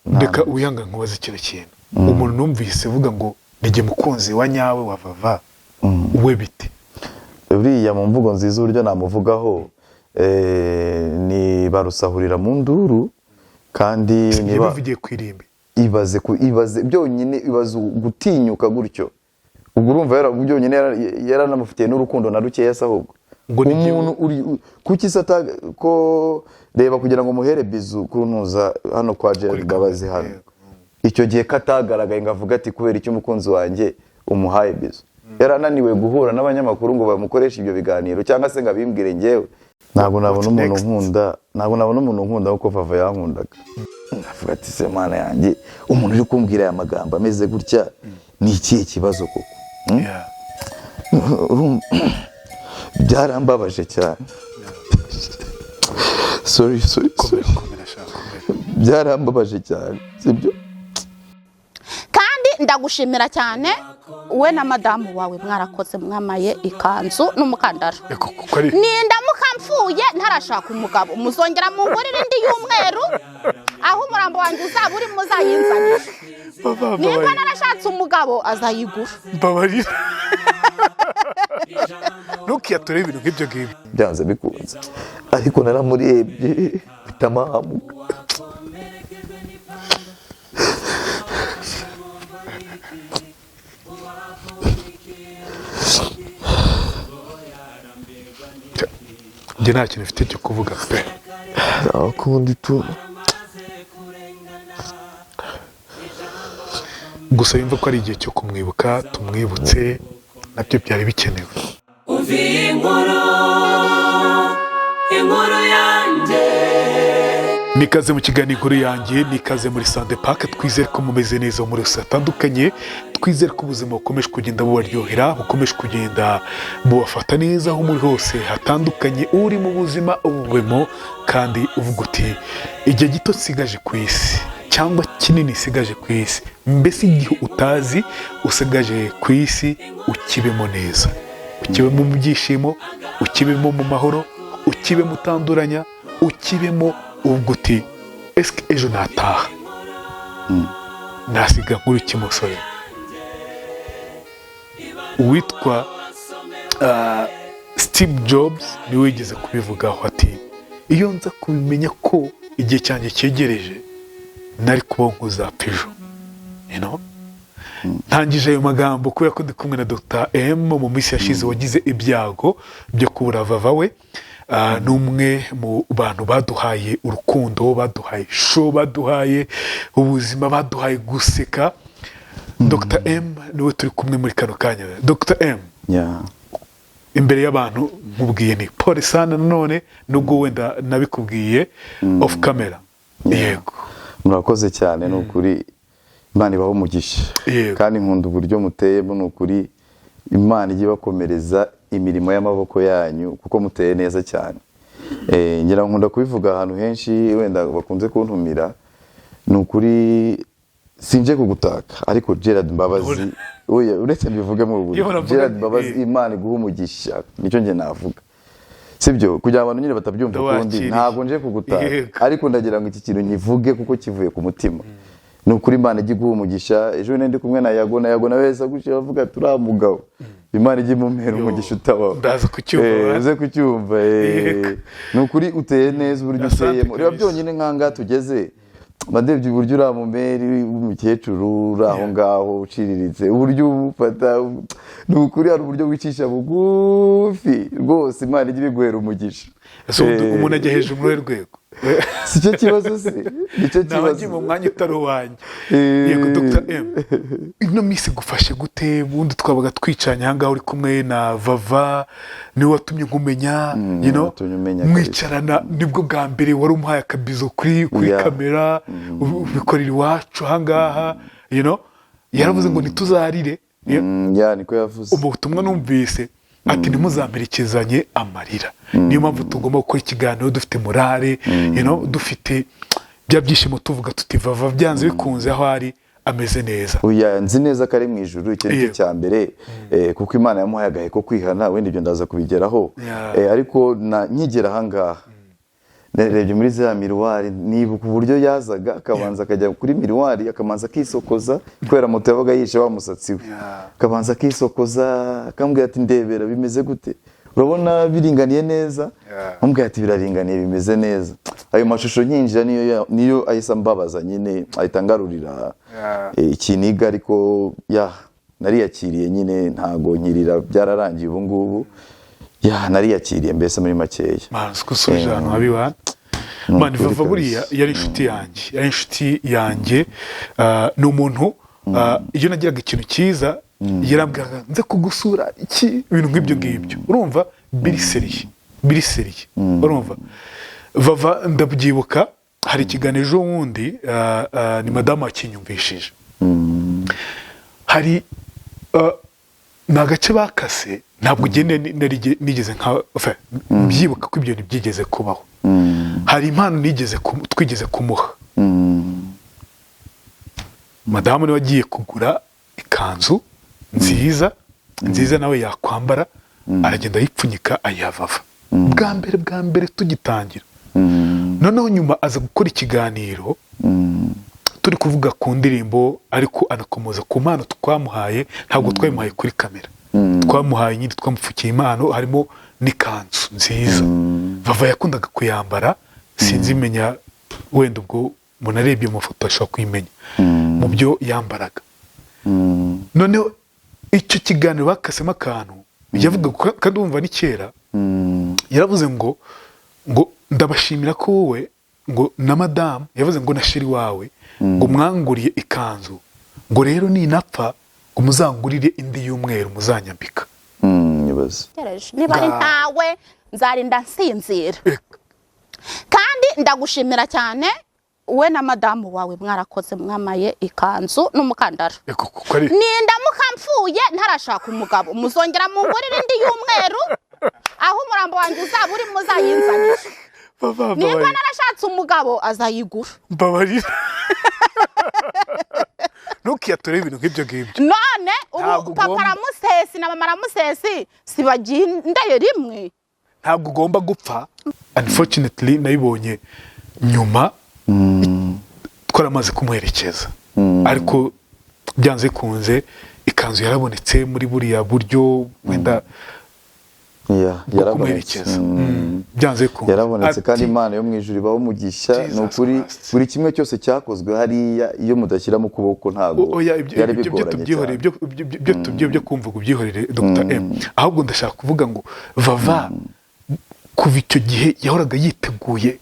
Reka wihanga nkubaze kino kintu. Umuntu numvise uvuga ngo nijye mukunzi wa nyawe wa Vava, we bite? Uriya mu mvugo nziza uburyo namuvugaho, ni barusahurira mu nduru kandi niba yabivugiye ku irimbi. Ibaze ku ibaze byonyine, ibaze gutinyuka gutyo. Ubwo urumva byonyine yaranamufitiye n'urukundo na rukeya se ahubwo. Ngo ni umuntu uri kuki se ko reba kugira ngo muhere bizu kuntuza hano kwa Gerard Mbabazi hano. Icyo gihe katagaragaye ngo avuge ati kubera icyo umukunzi wanjye umuhaye bizu, yarananiwe guhura n'abanyamakuru ngo bamukoreshe ibyo biganiro cyangwa se ngo abimbwire. Njyewe ntabwo nabona What's umuntu next? nkunda, ntabwo nabona umuntu nkunda kuko Vava yankundaga. Ndavuga ati se Mana yanjye, umuntu uri kumbwira aya magambo ameze gutya ni ikihe kibazo koko? Yeah. Byarambabaje cyane, sorry, sorry, sorry. Komera, komera, shaka komera. Byarambabaje cyane, sibyo? Kandi ndagushimira cyane, we na madamu wawe mwarakoze, mwamaye ikanzu n'umukandara. Eko, kuko ari Nindamuka mpfuye ntarashaka umugabo, muzongera mungurire indi y'umweru, aho umurambo wanjye uzaba uri muzayinzanire. Vava, Nimba mbabarira. narashatse umugabo azayigura. Mbabarira, ntukiyatore ibintu nk'ibyo ngibyo. Byanze bikunze, ariko naramurebye bitamahamuka. Njye nta kintu mfite cyo kuvuga pe. Akundi tu. Gusa yumva ko ari igihe cyo kumwibuka, tumwibutse, nabyo byari bikenewe. Umva iyi nkuru, inkuru yanjye. Nikaze mu kiganiro Inkuru Yanjye, nikaze muri Sande Pake. Twizere ko mumeze neza muri hose hatandukanye, twizere ko ubuzima bukomeje kugenda bubaryohera, bukomeje kugenda bubafata neza aho muri hose hatandukanye. Uri mu buzima ububemo kandi uvuga uti igihe gito nsigaje ku isi cyangwa kinini nsigaje ku isi, mbese igihe utazi usigaje ku isi ukibemo neza, ukibemo mu byishimo, ukibemo mu mahoro, ukibemo utanduranya, ukibemo uvuga uti ese ejo nataha nasiga nkuru cy'umusore uwitwa Steve Jobs niwe wigeze kubivugaho ati iyo nza kubimenya ko igihe cyanjye cyegereje nari kubaho nk'uzapfa ejo. You know? Ntangije ayo magambo kubera ko ndi kumwe na Dr M mu minsi yashize wagize ibyago byo kubura Vava we. Ni umwe mu bantu baduhaye urukundo, baduhaye show, baduhaye ubuzima, baduhaye guseka. Dr M niwe turi kumwe muri kano kanya. Dr M, imbere y'abantu nkubwiye ni pole sana nanone, nubwo wenda nabikubwiye off camera. Yego. Murakoze cyane, ni ukuri Imana ibahe umugisha. Kandi nkunda uburyo muteyemo, ni ukuri Imana ijye ibakomereza imirimo y'amaboko yanyu kuko muteye neza cyane. Ngira ngo nkunda kubivuga ahantu henshi wenda bakunze kuntumira, ni ukuri sinje kugutaka, ariko Gerard Mbabazi, oya, uretse mbivuge mu Iyo buryo baravuga Gerard Mbabazi, Imana iguha umugisha, nicyo njye navuga, sibyo? Kugira abantu nyine batabyumva ukundi. Ndawakiriye. Ntabwo nje kugutaka, ariko ndagira ngo iki kintu nkivuge kuko kivuye ku mutima. Ni ukuri Imana ijya iguha umugisha. Ejo bundi ndi kumwe na Yago, na Yago nawe yahise agushyira avuga ati uriya mugabo Imana ijya imumpera umugisha utabaho. Ndaza kucyumva, Uze kucyumva. Ni ukuri uteye neza uburyo Asante uteyemo. Reba kabisa. byonyine nk'ahangaha tugeze, ndebye uburyo uriya mumeri w'umukecuru uri aho ngaho uciriritse, uburyo umufata, ni ukuri hari uburyo wicisha bugufi rwose. Imana ijya ibiguhera umugisha. Ese ubundi umuntu ajya hejuru muri uru rwego? Si cyo kibazo se? Nicyo Naba kibazo. ngiye mu mwanya utari uwanjye. Yego, Dr M, ino minsi igufashe gute? Ubundi twabaga twicanye ahangaha uri kumwe na Vava, niwe watumye nkumenya, you know? Watumye umenya kabisa. Mwicarana nibwo bwa mbere wari umuhaye akabizo kuri kamera, ubikorera iwacu ahangaha, you know? Yaravuze ngo ntituzarire. Ya, niko yavuze. Ubu butumwa numvise ati ntimuzamperekezanye amarira, niyo mpamvu tugomba gukora ikiganiro dufite morale, you know, dufite bya byishimo, tuvuga tuti Vava byanze bikunze aho ari ameze neza. Oya, nzi neza ko ari mu ijuru, icyo nicyo cya mbere, kuko Imana yamuhaye agahe ko kwihana, wenda ibyo ndaza kubigeraho. Ariko nkigera ahangaha Narebye muri za miroir, nibuka uburyo yazaga akabanza akajya kuri miroir, akabanza akisokoza, kubera moto yabaga yishe wa musatsi we. Akabanza akisokoza, akambwira ati: "Ndebera, bimeze gute? Urabona biringaniye neza?" Ambwira ati: "Biraringaniye, bimeze neza." Ayo mashusho nkinjira niyo ahise ambabaza nyine, ahita angarurira ikiniga. Ariko ya nariyakiriye nyine, ntago nkirira, byararangiye ubu ngubu. Ya, nariyakiriye mbese muri makeya. Man, siko usubije ahantu habi wa Ni man. ukuri Vava buriya kabisa. yari inshuti yanjye, yari inshuti yanjye. Ni umuntu, iyo nagiraga ikintu cyiza yarambwiraga nze kugusura, iki, ibintu nk'ibyo ngibyo. Urumva biri sérieux, biri sérieux. Urumva Vava, ndabyibuka hari ikiganiro ejo bundi, ni madamu wakinyumvishije. Hari ni agace bakase, ntabwo ugende nigeze nka enfin, mbyibuka ko ibyo ntibyigeze kubaho. Hari impano nigeze twigeze kumuha. Madamu niwe agiye kugura ikanzu nziza nziza nawe yakwambara, aragenda ayipfunyika ayiha Vava bwa mbere, bwa mbere tugitangira. Noneho nyuma aza gukora ikiganiro turi kuvuga ku ndirimbo, ariko anakomoza ku mpano twamuhaye. Ntabwo twayimuhaye kuri kamera, twamuhaye nyine, twamupfukiye impano, harimo n'ikanzu nziza Vava yakundaga kuyambara. Sinzi menya wenda ubwo umuntu arebye mu mafoto ashobora kuyimenya mu byo yambaraga. Noneho icyo kiganiro bakasemo akantu yavuga, kandi wumva ni kera, yaravuze ngo ndabashimira ko wowe ngo na madamu, yavuze ngo na chéri wawe, ngo mwanguriye ikanzu, ngo rero ninapfa ngo muzangurire indi y'umweru muzanyambika. Ibaze. Niba ari ntawe nzarinda nsinzira. Kandi ndagushimira cyane, we na madamu wawe mwarakoze, mwamaye ikanzu n'umukandara. Eko, kuko ari Nindamuka mpfuye ntarashaka umugabo, muzongera mungurire indi y'umweru, aho umurambo wanjye uzaba uri muzayinzanire. Baba, Nimba mbabarira. narashatse umugabo azayigura. Mbabarira, ntukiyatore ibintu nk'ibyo ngibyo. None ubu Ntabwo papa ugomba. Ramusesi na mama Ramusesi sibagendeye rimwe? Ntabwo ugomba gupfa. Unfortunately nabibonye nyuma twaramaze kumuherekeza, ariko byanze bikunze ikanzu yarabonetse muri buriya buryo wenda bwo Yarabonetse. kumuherekeza. Byanze bikunze. Yarabonetse. Kandi Imana yo mu ijuru ibaho umugisha. Jesus Ni ukuri, Christ. buri kimwe cyose cyakozwe hariya, iyo mudashyiramo ukuboko ntabwo Oya, ibyo byari ibyo byo bigoranye tubyihorere. cyane. Ibyo tubyo byo kumva ubyihorere, Dr M. Ahubwo ndashaka kuvuga ngo Vava kuva icyo gihe yahoraga yiteguye,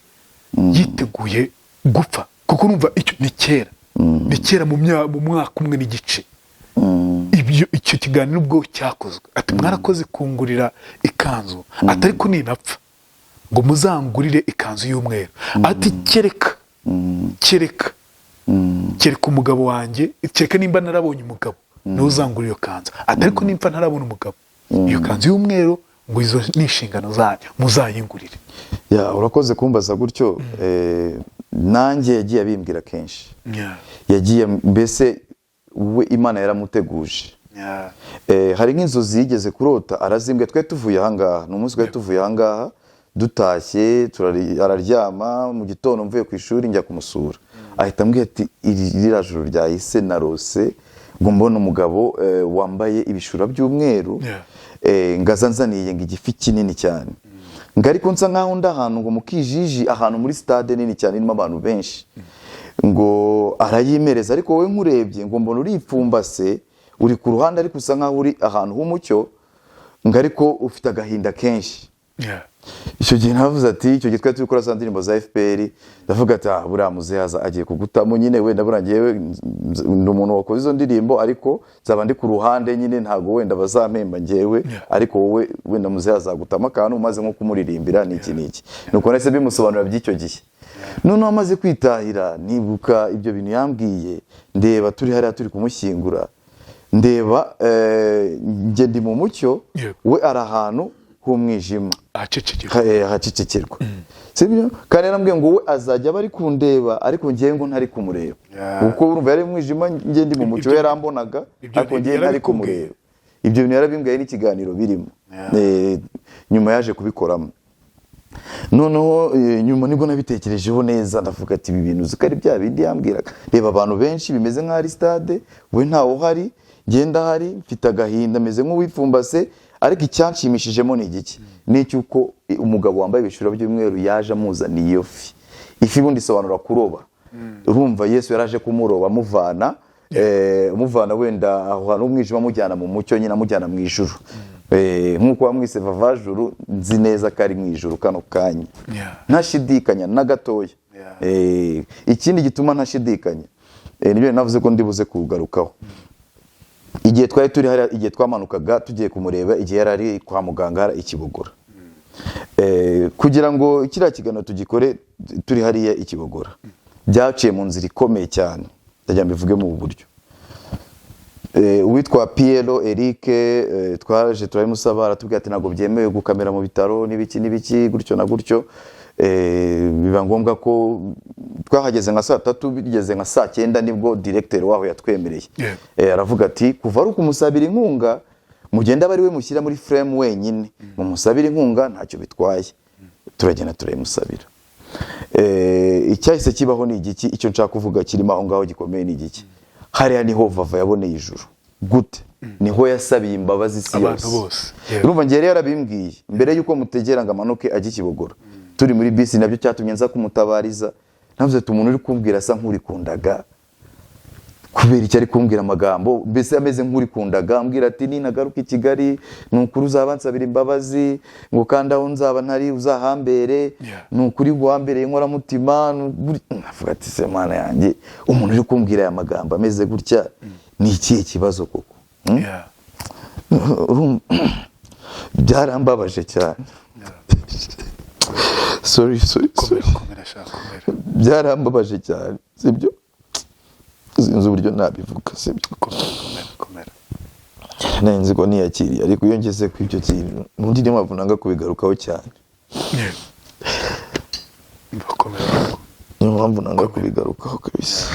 yiteguye gupfa, kuko numva icyo ni kera, ni kera mu mwaka umwe n'igice. Ibyo icyo kiganiro ubwo cyakozwe, ati: "Mwarakoze kungurira ikanzu," ati: "ariko ninapfa ngo muzangurire ikanzu y'umweru," ati: "Kereka umugabo wanjye, kereka nimba narabonye umugabo niwe uzangurira iyo kanzu," ati: "ariko nimba ntarabona umugabo, iyo kanzu y'umweru ngo izo ni inshingano zanyu, muzayingurire." Ya, urakoze kumbaza gutyo. Nanjye yagiye abimbwira kenshi. Yagiye mbese we Imana yaramuteguje. Hari nk'inzozi yigeze kurota arazimbwe. Twari tuvuye ahangaha, ni umunsi twari tuvuye ahangaha dutashye, araryama. Mu gitondo mvuye ku ishuri njya kumusura, ahita ambwira ati: "Iri ririya joro ryahise narose ngo mbone umugabo wambaye ibishura by'umweru, ngaza nzaniye ngo igifi kinini cyane, ngo ariko nsa nkaho ndi ahantu ngo mu kijiji, ahantu muri stade nini cyane irimo abantu benshi, ngo arayimereza, ariko wowe nkurebye ngo mbona uripfumbase, uri ku ruhande, ariko usa nkaho uri ahantu h'umucyo, ngo ariko ufite agahinda kenshi." Icyo gihe navuze ati, icyo gihe twari turi gukora za ndirimbo za FPR, ndavuga ati: "Ah, buriya muzehe aza agiye kugutamo nyine, wenda buriya njyewe ndi umuntu wakoze izo ndirimbo, ariko nzaba ndi ku ruhande nyine, ntabwo wenda bazampemba njyewe, ariko wowe wenda muzehe azagutamo akantu umaze nko kumuririmbira n'iki n'iki." Nuko nahise bimusobanurira by'icyo gihe. Noneho amaze kwitahira nibuka ibyo bintu yambwiye, ndeba turi hariya turi kumushyingura, ndeba njye ndi mu mucyo, we ari ahantu h'umwijima, ahacecekera. Ahacecekerwa, sibyo? Kandi yarambwiye ngo we azajya aba ari kundeba, ariko ngewe ngo ntari kumureba, kuko urumva yari mu mwijima, njye ndi mu mucyo, we yarambonaga, ariko ngewe ntari yarabikubwiye? kumureba. Ibyo bintu yarabimbwiye n'ikiganiro birimo. Nyuma yaje kubikoramo. Noneho nyuma nibwo nabitekerejeho neza, ndavuga ati ibi bintu uzi ko ari bya bindi yambwiraga. Reba abantu benshi bimeze nk'aho ari stade, we ntawe uhari, ngenda ahari mfite agahinda meze nk'uwipfumbase. Ariko icyanshimishijemo ni igiki? Ni icy'uko umugabo wambaye ibishura by'umweru yaje amuzaniye iyo fi. Ifi bundi isobanura kuroba. Urumva Yesu yaraje kumuroba, amuvana amuvana wenda aho hari umwijima, amujyana mu mucyo nyine, amujyana mu ijuru. Nk'uko wamwise Vavajuru, nzi neza ko ari mu ijuru kano kanya, ntashidikanya na gatoya. Ikindi gituma ntashidikanya, nibyo navuze ko ndibuze kugarukaho. Igihe twari turi hariya, igihe twamanukaga tugiye kumureba, igihe yari ari kwa muganga hariya i Kibogora, kugira ngo kiriya kiganiro tugikore turi hariya i Kibogora, byaciye mu nzira ikomeye cyane. Ndagira mbivuge mu buryo uwitwa Piero Eric, twaje turabimusaba, aratubwira ati ntabwo byemewe gukamera mu bitaro n'ibiki n'ibiki gutyo na gutyo. Biba ngombwa ko twahageze nka saa 3, bigeze nka saa 9 nibwo directeur waho yatwemereye. Aravuga ati kuva ari ukumusabira inkunga, mugenda aba ari we mushyira muri frame wenyine, mumusabire inkunga ntacyo bitwaye. Turagenda turayimusabira. Icyahise kibaho ni igiki? Icyo nshaka kuvuga kirimo aho ngaho gikomeye ni igiki? Hariya niho Vava yaboneye ijuru. Gute? Niho yasabiye imbabazi isi abantu yose. Bose. Urumva njye yari yarabimbwiye mbere yuko mutegera ngo amanuke ajye i Kibogora. Turi muri bisi, nabyo cyatumye nza kumutabariza. Navuze ati umuntu uri kumbwira asa nk'urikundaga, kubera icyo ari kumbwira amagambo mbese ameze nk'urikundaga, ambwira ati ninagaruka i Kigali ni ukuri uzaba nsabira imbabazi, ngo kandi aho nzaba ntari uzahambere, ni ukuri guhambereye inkoramutima. Navuga ati se Mana yanjye, umuntu uri kumbwira aya magambo ameze gutya ni ikihe kibazo koko? Byarambabaje cyane. Sorry, sorry, sorry. Komera, komera, shaka, komera. Byarambabaje cyane, sibyo? Sinzi uburyo nabivuga, sibyo? Komera, komera, komera. Nari nzi ko niyakiriye, ariko iyo ngeze ku ibyo kintu ubundi niyo mpamvu nanga kubigarukaho cyane. Komera. Niyo mpamvu nanga kubigarukaho kabisa.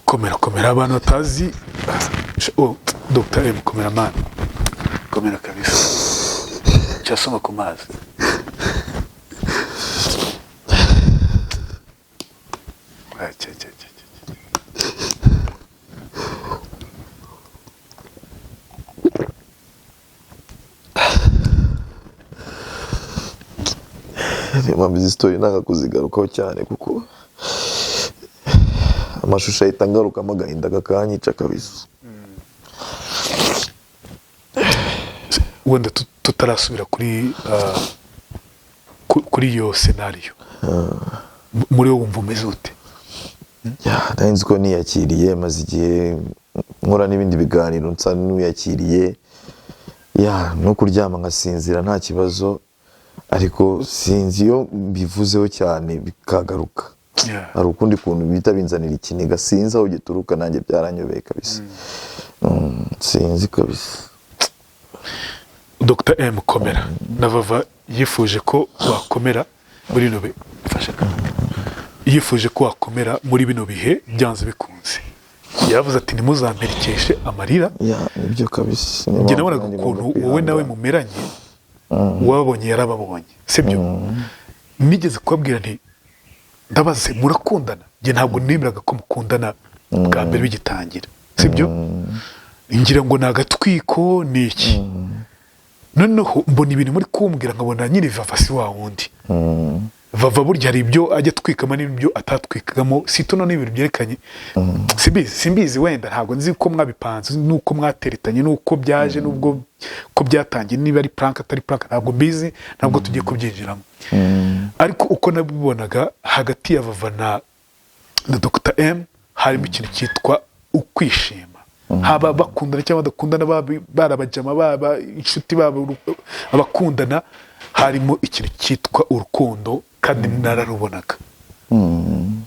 Komera, komera. Abantu batazi, oh, Dr. M, komera man, komera kabisa, cyasoma ku mazi. Ah, cya, cya, cya, cya, cya. Niyo mpamvu izi story nanga kuzigarukaho cyane, kuko amashusho ahita angarukamo agahinda kakanyica kabisa. Wenda tutarasubira kuri kuri iyo scenario, muri wowe wumva umeze ute? Nari nzi ko niyakiriye, maze igihe nkora n'ibindi biganiro nsa n'uwiyakiriye, no kuryama nkasinzira nta kibazo, ariko sinzi iyo mbivuzeho cyane bikagaruka. Hari ukundi kuntu bita binzanira ikiniga, sinzi aho gituruka, nanjye byaranyobeye kabisa. Sinzi kabisa. Dr. M, komera. Na Vava yifuje ko wakomera muri bino bihe. Mfasha kamera. Yifuje ko wakomera muri bino bihe byanze bikunze. Yavuze ati ntimuzamperekeshe amarira. Nibyo kabisa. Njye nabonaga ukuntu wowe nawe mumeranye, uwababonye yarababonye, sibyo? Nigeze kubabwira nti ndabaze murakundana? Njye ntabwo nemeraga ko mukundana bwa mbere bigitangira, sibyo? Ngira ngo ni agatwiko ni iki? Noneho mbona ibintu muri kumbwira nkabona nyine Vava si wa wundi. Vava burya hari ibyo ajya atwikamo n'ibyo atatwikagamo, sito none ibintu byerekanye. Simbizi wenda ntabwo nzi ko mwabipanze nuko mwateretanye nuko byaje nubwo ko byatangiye, niba ari prank atari prank ntabwo mbizi, ntabwo tugiye kubyinjiramo. Ariko uko nabibonaga hagati ya Vava na Dr. M harimo ikintu cyitwa ukwishima. Haba bakundana cyangwa badakundana, barabajama, baba inshuti, baba abakundana, harimo ikintu cyitwa urukundo kandi nararubonaga.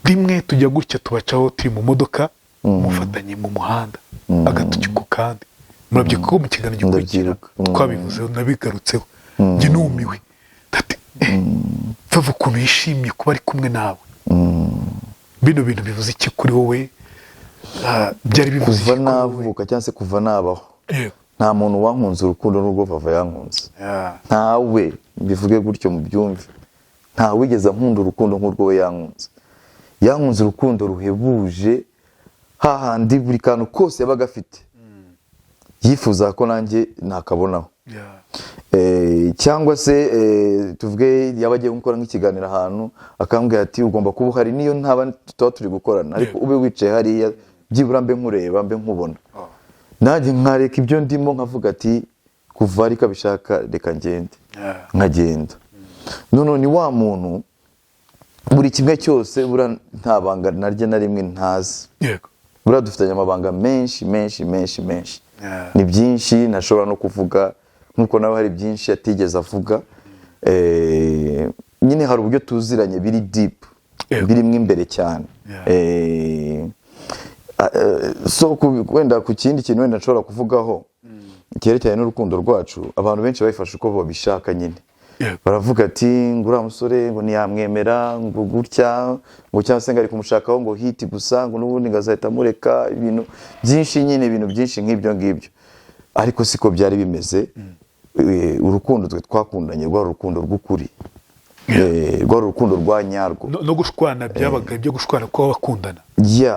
Rimwe tujya gutya tubacaho turi mu modoka, mufatanye mu muhanda agatoki ku kandi. Murabyibuka ko mu kiganiro gikurikira twabivuzeho, nabigarutseho. Njye numiwe. Ati Vava ukuntu yishimiye kuba ari kumwe nawe. Bino bintu bivuze iki kuri wowe? Byari bivuze kuva navuka cyangwa se kuva nabaho. Nta muntu wankunze urukundo n'urwo Vava yankunze. Ntawe, mbivuge gutyo mubyumve, ntawe wigeze ankunda urukundo nk'urwo we yankunze. Yankunze urukundo ruhebuje, hahandi buri kantu kose yabaga afite yifuza ko nanjye nakabonaho. Cyangwa se tuvuge yaba agiye gukora nk'ikiganiro ahantu, akambwira ati: "Ugomba kuba uhari, niyo ntaba tuba turi gukorana, ariko ube wicaye hariya, byibura mbe nkureba, mbe nkubona." Nanjye nkareka ibyo ndimo, nkavuga ati: "Kuva ariko abishaka, reka ngende." Nkagenda. None ni wa muntu buri kimwe cyose, buriya nta banga naryo na rimwe ntazi. Buriya dufitanye amabanga menshi, menshi, menshi, menshi. Ni byinshi ntashobora no kuvuga, nkuko nawe hari byinshi atigeze avuga. Nyine hari uburyo tuziranye biri deep, birimo imbere cyane. So wenda ku kindi kintu wenda nshobora kuvugaho cyerekeranye n'urukundo rwacu, abantu benshi babifashe uko babishaka nyine. Baravuga ati ngo uriya musore ngo ntiyamwemera, ngo gutya, ngo cyangwa se ngo ari kumushakaho ngo hit gusa, ngo n'ubundi ngo azahita amureka, ibintu byinshi nyine, ibintu byinshi nk'ibyo ngibyo. Ariko siko byari bimeze. Urukundo twe twakundanye rwari urukundo rw'ukuri, rwari urukundo rwa nyarwo. No gushwana byabaga ibyo gushwana kuba bakundana.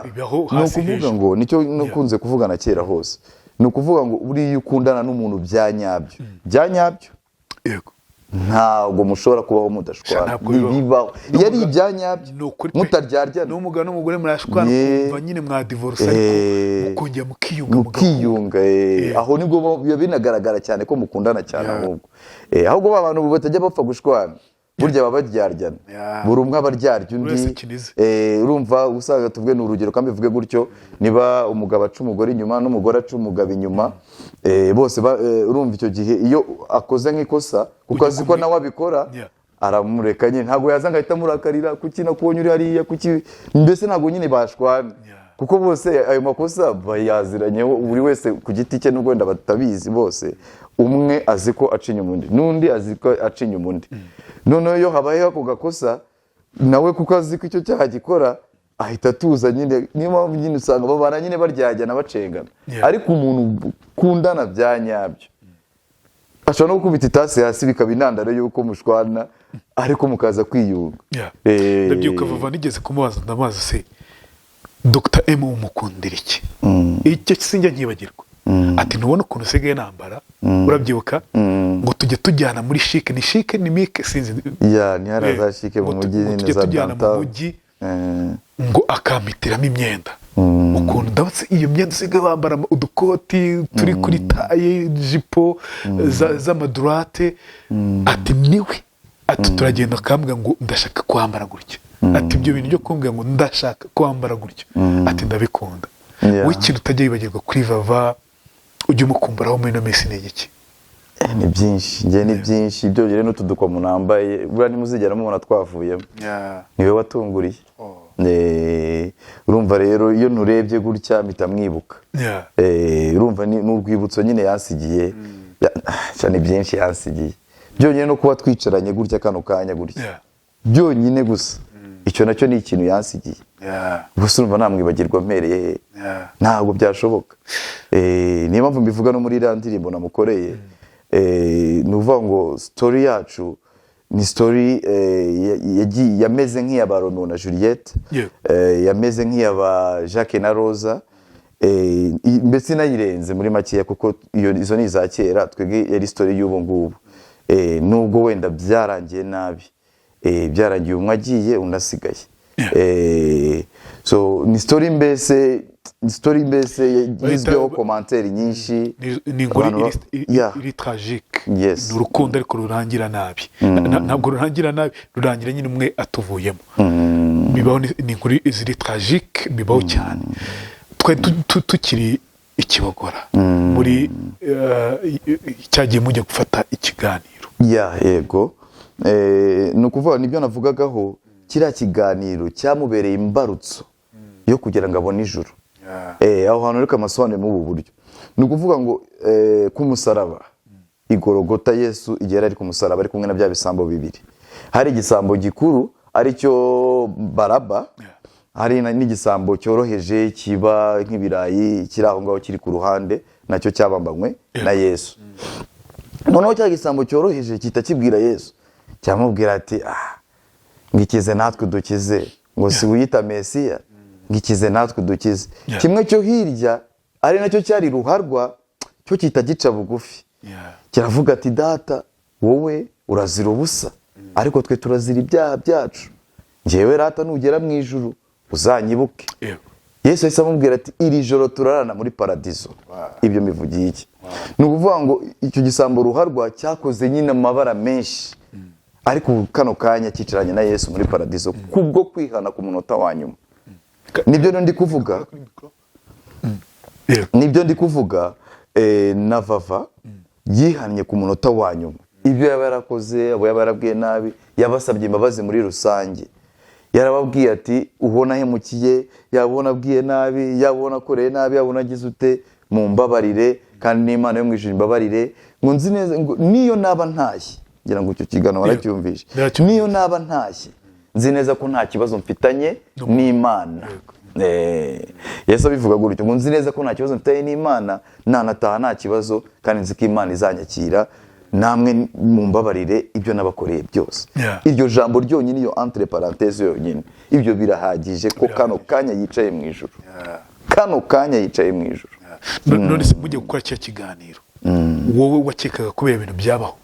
Bibaho Ni hasi ukuvuga hejuru. ngo nicyo nakunze kuvugana kera hose, ni ukuvuga ngo buriya iyo ukundana n'umuntu bya nyabyo, bya nyabyo, ntabwo mushobora kubaho mudashwana. Ntabwo bibaho. Ntibibaho iyo ari ibya nyabyo Ni ukuri pe. mutaryarya. N'umugabo n'umugore murashwana, ukumva nyine mwadivorce, ariko mukongera mukiyunga, mugahura. Mukiyunga. Aho nibwo biba binagaragara cyane ko mukundana cyane. Ahubwo ba bantu batajya bapfa gushwana, burya baba baryaryana. Buri umwe aba aryarya undi. Buri wese akinize. Urumva usanga, tuvuge ni urugero kandi bivuge gutyo, niba umugabo aca umugore inyuma n'umugore aca umugabo inyuma, bose urumva icyo gihe iyo akoze nk'ikosa, kuko Ujya azi ko nawe abikora, aramureka nyine, ntabwo yaza ngo ahita amurakarira: "Kuki nakubonye uri hariya? Kuki?" Mbese ntabwo nyine bashwana, kuko bose ayo makosa bayaziranyeho, buri wese ku giti cye, nubwo wenda batabizi bose. Umwe azi ko aca inyuma undi, n'undi azi ko aca inyuma undi. Noneho iyo habayeho ako gakosa, nawe kuko azi ko icyo cyaha gikora, ahita atuza nyine. Niyo mpamvu nyine usanga babana nyine baryajyana, bacengana. Ariko umuntu ukundana bya nyabyo ashobora no gukubita itasi hasi, bikaba intandaro y'uko mushwana, ariko mukaza kwiyunga. Ndabyibuka Vava nigeze kumubaza, ndamubaza: "Se Dr M umukundira iki?" Icyo sinjya nkibagirwa. Ati: "Ntubona ukuntu usigaye nambara?" Urabyibuka? Ngo tujye tujyana muri CHIC, ni CHIC, ni MIC, sinzi. Ya, ni hariya za CHIC mu Ngo mujyi ngo nyine tujye za tujyana mu downtown. mujyi, ngo akampitiramo imyenda, ukuntu ndabutse iyo myenda usigaye bambara, udukoti turi kuri taille, ijipo z'amadurate. Ati niwe, ati turagenda, akambwira ngo ndashaka kwambara gutya. Ati ibyo bintu byo kumbwira ngo ndashaka kwambara gutya, ati ndabikunda. Wowe ikintu utajya wibagirwa kuri Vava, ujya umukumburaho muri ino minsi, ni igiki? Ni byinshi, njye ni byinshi. Byongere n'utu dukomo nambaye, buriya ntimuzigera mubona twavuyemo, niwe watunguriye. Urumva rero iyo nturebye gutya mpita mwibuka. Urumva ni urwibutso nyine yansigiye. Cyane byinshi yansigiye, byonyine no kuba twicaranye gutya kano kanya gutya, byonyine gusa icyo nacyo ni ikintu yansigiye. Gusa urumva namwibagirwa mpereye he? Ntabwo byashoboka. Niyo mpamvu mbivuga no muri iriya ndirimbo namukoreye. Ni ukuvuga ngo story yacu ni story yameze nk'iya ba Romeo na Juliette, yameze nk'iya ba Jacques na Rosa, mbese inayirenze muri makeya, kuko izo ni iza kera, twebwe yari story y'ubu ngubu. Nubwo wenda byarangiye nabi, byarangiye umwe agiye undi asigaye. So ni story mbese, ni story mbese yizweho commentaire nyinshi. Ni inkuru Abantu iri tragique. Yes. Ni urukundo ariko rurangira nabi. Ntabwo rurangira nabi, rurangira nyine umwe atuvuyemo. Bibaho, ni inkuru ziri tragique, bibaho cyane. Twari tukiri ikibogora muri cyagiye mujya gufata ikiganiro. Ya, yego. Ni ukuvuga nibyo navugagaho, kiriya kiganiro cyamubereye imbarutso yo kugira ngo abone ijuru. Aho hantu reka amasobanuro muri ubu buryo: ni ukuvuga ngo ku musaraba igorogota, Yesu igihe yari ari ku musaraba ari kumwe na bya bisambo bibiri, hari igisambo gikuru aricyo Baraba, hari n'igisambo cyoroheje kiba nk'ibirayi kiri aho ngaho kiri ku ruhande. Nacyo cyabambanywe na Yesu. Noneho cya gisambo cyoroheje gihita kibwira Yesu, cyamubwira ati: "Ah, ngikize natwe dukize, ngo si wiyita Mesiya? Ngikize natwe dukize." Kimwe cyo hirya, ari nacyo cyari ruharwa, cyo gihita gica bugufi, kiravuga ati: "Data, wowe urazira ubusa, ariko twe turazira ibyaha byacu. Ngewe rata, nugera mu ijuru uzanyibuke." Yesu yahise amubwira ati: "Iri joro turarana muri paradizo." Ibyo mivugiye iki? Ni ukuvuga ngo icyo gisambo ruharwa cyakoze nyine amabara menshi, ariko ubu kano kanya cyicaranye na Yesu muri paradizo kubwo kwihana ku munota wa nyuma. Nibyo ndi kuvuga. Nibyo ndi kuvuga. Na Vava yihannye ku munota wa nyuma. Ibyo yaba yarakoze, abo yaba yarabwiye nabi, yabasabye imbabazi muri rusange. Yarababwiye ati: "Ubona ahemukiye, yabona abwiye nabi, yabona akoreye nabi, yabona agize ute, mumbabarire, kandi n'Imana yo mu ijuru imbabarire." Ngo nzi neza ngo niyo naba ntashye, ngira ngo icyo kiganiro waracyumvishe, Ndacyumvise. niyo naba ntashye, nzi neza ko nta kibazo mfitanye n'Imana. Yesu abivuga gutyo ngo: "Nzi neza ko nta kibazo mfitanye n'Imana, nanataha nta kibazo, kandi nzi ko Imana izanyakira. Namwe mumbabarire ibyo nabakoreye byose." Iryo jambo ryonyine, iyo entre parenthèse yonyine, ibyo birahagije ko kano kanya yicaye mu ijuru, kano kanya yicaye mu ijuru. None se mujye gukora cya kiganiro, wowe wakekaga ko biriya bintu byabaho?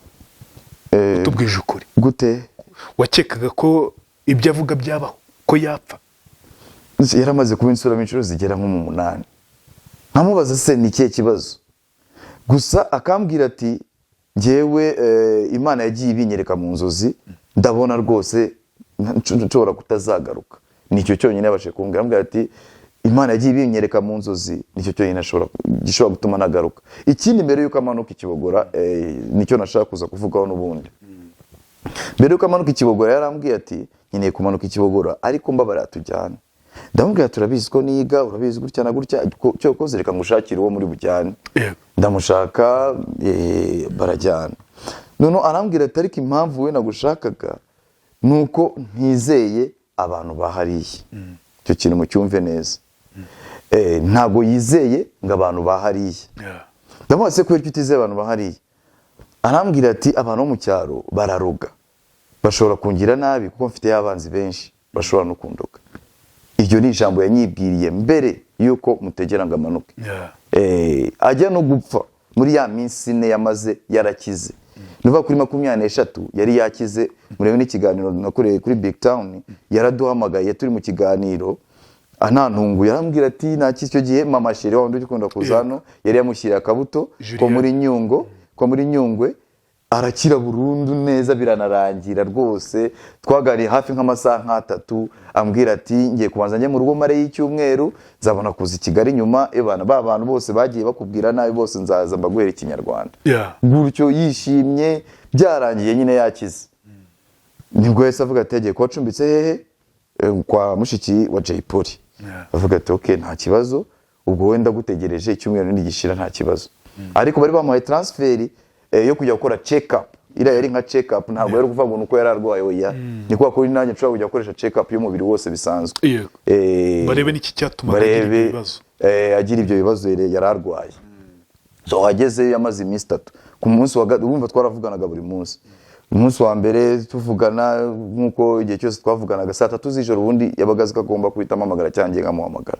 Tubwije ukuri. Gute? Wakekaga ko ibyo avuga byabaho, ko yapfa? Yaramaze kuba insuramo inshuro zigera nko mu 8. Nkamubaza se ni ikihe kibazo, gusa akambwira ati: "Njyewe Imana yagiye ibinyereka mu nzozi, ndabona rwose nshobora kutazagaruka." Nicyo cyonyine yabashije kumbwira. Ambwira ati: "Imana yagiye ibinyereka mu nzozi, nicyo cyonyine gishobora gutuma nagaruka." Ikindi, mbere y'uko amanuka ikibogora, nicyo nashaka kuza kuvugaho n'ubundi, mbere y'uko amanuka ikibogora yarambwiye ati: "Nkeneye kumanuka ikibogora, ariko mbabarira tujyane." Ndamubwira: "Turabizi ko niga, urabizi gutya na gutya, cyokoze reka ngushakire uwo muri bujyane." Ndamushaka, barajyana. Noneho arambwira ati: "Ariko impamvu we nagushakaga ni uko ntizeye abantu bahariye." Icyo kintu mucyumve neza. Ntabwo yizeye ngo abantu bahariye. Ndamubaza se: "Kubera ko utizeye abantu bahariye?" Arambwira ati: "Abantu bo mu cyaro bararoga, bashobora kungira nabi, kuko mfite abanzi benshi bashobora no kundoga." Iryo ni ijambo yanyibwiriye mbere y'uko mutegera ngo amanuke. Ajya no gupfa, muri ya minsi 4 yamaze yarakize. Nuva kuri 23 yari yakize. Murebe n'ikiganiro nakoreye kuri Big Town, yaraduhamagaye turi mu kiganiro, anantunguye, arambwira ati nta icyo gihe mama chérie wa wundi ukunda kuza hano yari yamushyiriye akabuto ko Julienne. muri Nyungo, ko muri Nyungwe, arakira burundu neza, biranarangira rwose. Twaganiriye hafi nk'amasaha nk'atatu, ambwira ati: "Ngiye kubanza njye mu rugo mare y'icyumweru, nzabona kuza i Kigali nyuma. Ebana ba bantu bose bagiye bakubwira nabi bose, nzaza mbaguhere ikinyarwanda." Gutyo yishimye, byarangiye nyine yakize. Nibwo yahise avuga ati yagiye kuba acumbitse hehe? Kwa mushiki wa Jay Polly. Avuga ati: "Ok, nta kibazo, ubwo wenda gutegereje icyumweru nigishira nta kibazo." Ariko bari bamuhaye transfer yo kujya gukora check up. Iriya yari nka check up, ntabwo yari kuvuga ngo nuko yari arwaye, oya, ni kwa kuri nanjye nshobora kujya gukoresha check up y'umubiri wose bisanzwe. Barebe n'iki cyatuma agira ibyo barebe bibazo. Agira ibyo bibazo yari arwaye. So agezeyo yamaze iminsi 3. Ku munsi wa urumva twaravuganaga buri munsi. Umunsi wa mbere tuvugana nk'uko igihe cyose twavuganaga, saa 3 z'ijoro ubundi yabaga azi ko agomba guhita ampamagara cyangwa njye nkamuhamagara.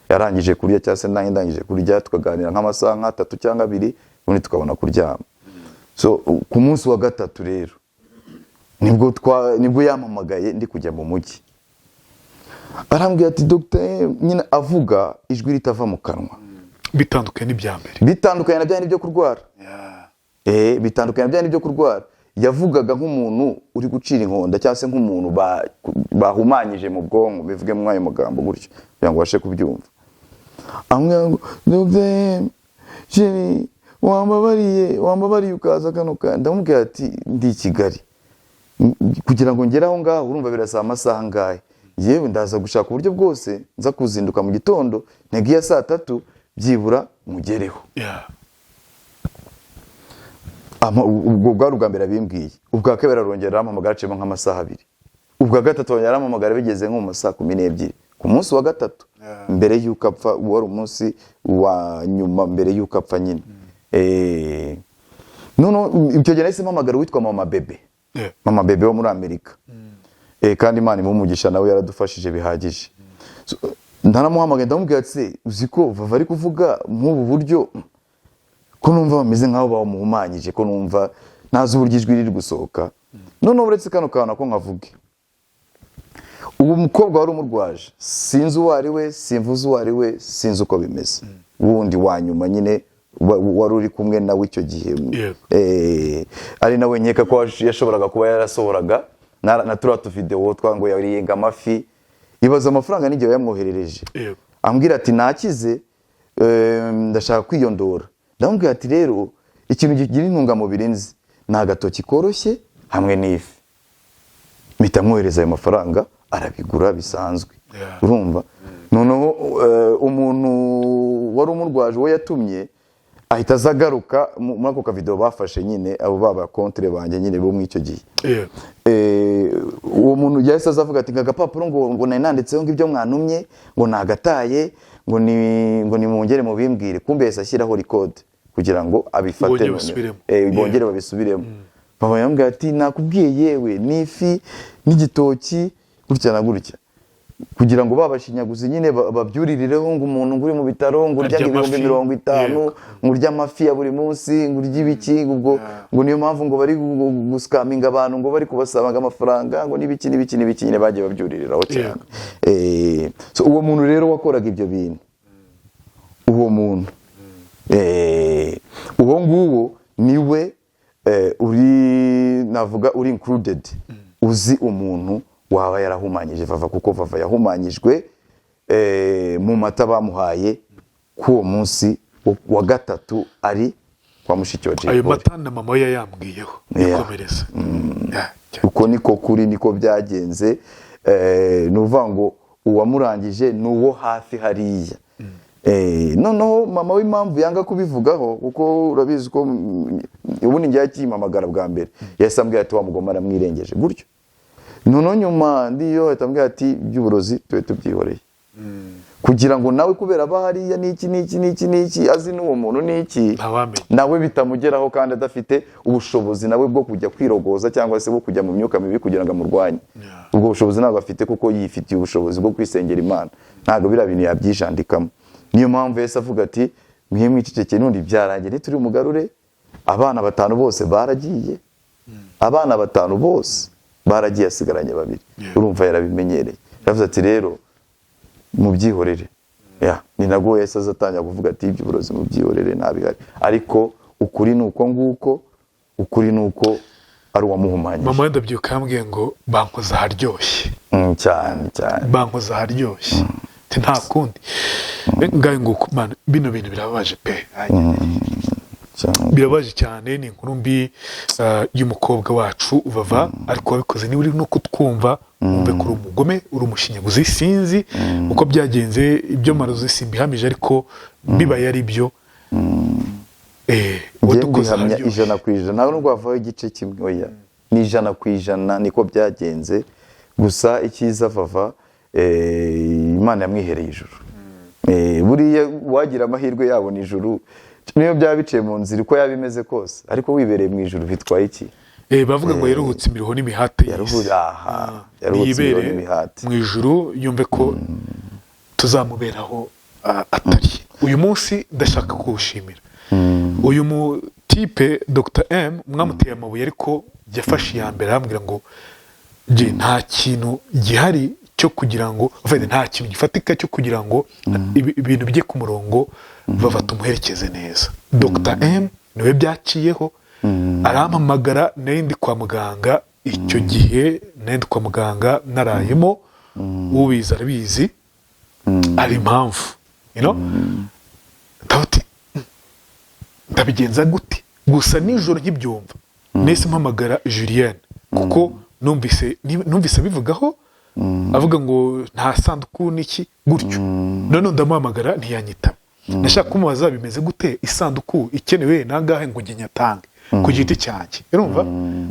Yarangije kurya cyangwa se nanjye ndangije kurya, tukaganira nk'amasaha nk'atatu cyangwa 2, ubundi tukabona kuryama. So ku munsi wa gatatu rero nibwo yampamagaye ndi kujya mu mujyi, arambwira ati: "Dogiteri," nyine avuga ijwi ritava mu kanwa. Bitandukanye n'ibya mbere. Bitandukanye na bya byo kurwara. Bitandukanye na bya byo kurwara. Yavugaga nk'umuntu uri gucira inkonda cyangwa se nk'umuntu bahumanyije mu bwonko, bivuge muri ayo magambo gutyo kugira ngo ubashe kubyumva. Ambwira ngo: "Dogiteri chéri, wambabariye, wambabariye ukaza kano kanya." Ndamubwira ati: "Ndi i Kigali, kugira ngo ngere aho ngaho urumva birasaba amasaha angahe? Yewe, ndaza gushaka uburyo bwose nza kuzinduka mu gitondo, ntege iya saa 3 byibura mugereho." Ubwo bwari ubwa mbere abimbwiye. Ubwa kabiri arongera arampamagara, aciyemo nk'amasaha 2. Ubwa gatatu arongera arampamagara, bigeze nko mu ma saa 12 ku munsi wa gatatu. Mbere y'uko apfa, wari umunsi wa nyuma mbere y'uko apfa nyine. Noneho icyo gihe nahise mpamagara uwitwa Mama Bebe. Mama Bebe wo muri Amerika. Kandi Imana imuhe umugisha, nawe yaradufashije bihagije. So, ndanamuhamagaye, ndamubwira ati: "Se, uzi ko Vava ari kuvuga nk'ubu buryo, ko numva bameze nk'aho bamuhumanyije, ko numva ntazi uburyo ijwi riri gusohoka?" Noneho uretse kano kantu ako nkavuge, uwo mukobwa wari umurwaje, sinzi uwo ari we, simvuze uwo ari we, sinzi uko bimeze, wundi wa nyuma nyine wari uri kumwe nawe icyo gihe, ari nawe nkeka ko yashoboraga kuba yarasohoraga na turiya tuvidewo twa ngo yariyenga amafi. Ibaza amafaranga n'igihe yamwoherereje, ambwira ati: "Nakize, ndashaka kwiyondora." Ndamubwira ati: "Rero ikintu kigira intungamubiri nzi ni agatoki koroshye hamwe n'ifi." Mpita mwohereza ayo mafaranga, arabigura bisanzwe. Urumva, noneho umuntu wari umurwaje, uwo yatumye, ahita aza agaruka muri ako kavidewo bafashe nyine, abo baba kontre banjye nyine bo muri icyo gihe. Uwo muntu yahise aza avuga ati ngo agapapuro ngo nari nanditseho ngo ibyo mwantumye ngo nagataye, ngo nimwongere mubimbwire. Kumbe yahise ashyiraho record kugira ngo abifate Bongere noneho. basubiremo. Bongere babisubiremo. Papa yambwiye ati: "Nakubwiye yewe, n'ifi n'igitoki gutya na gutya," kugira ngo babashinyaguzi nyine babyuririreho ngo umuntu ngo uri mu bitaro ngo urya Arya ibihumbi amafi. 50, ngo urya amafi ya buri munsi, ngo urye ibiki, ubwo ngo niyo mpamvu ngo bari guscaminga abantu, ngo bari kubasaba amafaranga, ngo n'ibiki n'ibiki n'ibiki nyine bagiye babyuririraho cyane. So uwo muntu rero wakoraga ibyo bintu, uwo muntu, uwo nguwo niwe uri, navuga uri included, uzi umuntu waba yarahumanyije Vava, kuko Vava yahumanyijwe mu mata bamuhaye k'uwo munsi wa gatatu ari kwa mushiki wa Jay Ayo Polly. mata na mama we yayambwiyeho. Nikomereza. Yeah, cyane. Uko niko kuri, niko byagenze. Ni ukuvuga ngo uwamurangije ni uwo hafi hariya. Noneho mama w'impamvu yanga kubivugaho, kuko urabizi ko ubundi njye akimpamagara bwa mbere yahise ambwira ati: "Wa mugoma aramwirengeje gutyo." Noneho nyuma ndiyo ahita ambwira ati: "Iby'uburozi tube tubyihoreye," kugira ngo nawe kubera aba hariya n'iki n'iki n'iki n'iki, azi n'uwo muntu n'iki, Ntawamenya. nawe bitamugeraho, kandi adafite ubushobozi nawe bwo kujya kwirogoza cyangwa se bwo kujya mu myuka mibi kugira ngo amurwanye. Ubwo bushobozi ntabwo afite, kuko yifitiye ubushobozi bwo kwisengera Imana, ntabwo biriya bintu yabyijandikamo. Niyo mpamvu Yesu avuga ati: "Mwe mwicecekeye, n'undi byarangiye, ntituri umugarure." Abana batanu bose baragiye, abana batanu bose baragiye, asigaranye babiri. Urumva yarabimenyereye, yaravuze ati: "Rero mubyihorere." Ya, ni nabwo Yesu azatangira kuvuga ati: "Iby'uburozi mubyihorere, ntabihari." Ariko ukuri ni uko nguko, ukuri ni uko ari uwamuhumanyije. Mama we ndabyibuka yambwiye ngo bankoze aharyoshye. Cyane cyane. Bankoze aharyoshye. Ati: "Nta kundi." Ngayo nguko, man, bino bintu birababaje pe. Cyane. Birababaje cyane, ni inkuru mbi y'umukobwa wacu Vava. Ariko wabikoze, niba uri no kutwumva, wumve ko uri umugome, uri umushinyaguzi. Sinzi uko byagenze, ibyo marozi simbihamije, ariko bibaye ari byo, Njye wadukoze mbihamya aharyoshye. 100%, ntabwo nubwo havaho igice kimwe, oya, ni 100%, niko byagenze. Gusa icyiza, Vava, Imana yamwihereye ijuru. Buriya wagira amahirwe yabona ijuru, niyo byaba biciye mu nzira uko yaba imeze kose, ariko wibereye mu ijuru bitwaye iki? Bavuga ngo yaruhutse imiruho n'imihate y'isi. Aha, yaruhutse imiruho Yibere n'imihate. mu ijuru, yumve ko tuzamuberaho atari uyu munsi. Ndashaka kuwushimira uyu mutipe Dr M, mwamuteye amabuye, ariko yafashe iya mbere arambwira ngo jye nta kintu gihari cyo kugira ngo en fait, nta kintu gifatika cyo kugira ngo ibintu bijye ku murongo, bava tumuherekeze neza. Dr M niwe byaciyeho, arampamagara. Nari ndi kwa muganga icyo gihe, nari ndi kwa muganga narayemo, ubizi arabizi, ari impamvu ndavuga ati: "Ndabigenza gute?" Gusa nijoro nkibyumva nahise mpamagara Julienne, kuko numvise abivugaho, avuga ngo nta sanduku n'iki gutyo. Noneho ndamuhamagara ntiyanyitaba. Ndashaka kumubaza bimeze gute, isanduku ikenewe nangahe ngo njye nyatange ku giti cyanjye. Urumva,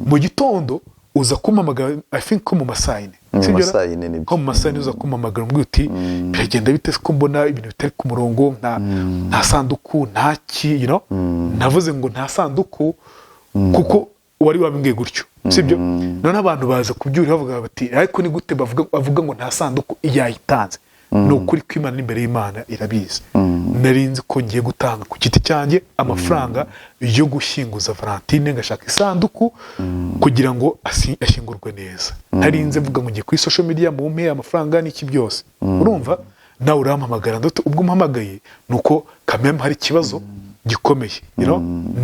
mu gitondo uza kumpamagara, I think ko mu ma saa 4. Ni mu Sibyo ra? Masaa yine nibyo. Nko mu masaha yine uza kumpamagara umbwira uti: "Biragenda bite ko mbona ibintu bitari ku murongo, nta sanduku, nta ki?" Navuze ngo nta sanduku kuko wari wabimbwiye gutyo, sibyo? None abantu baza kubyurira bavuga bati: "Ariko ni gute bavuga ngo nta sanduku, yayitanze?" Ni ukuri kw'Imana n'imbere y'Imana irabizi, nari nzi ko ngiye gutanga ku giti cyanjye amafaranga yo gushyinguza Valentine, ngashaka isanduku kugira ngo ashyingurwe neza. Nari nzi mvuga ngo ngiye kuri social media mumpe amafaranga n'iki byose. Urumva nawe urampamagara ndetse ubwo umpamagaye ni uko kameme hari ikibazo gikomeye,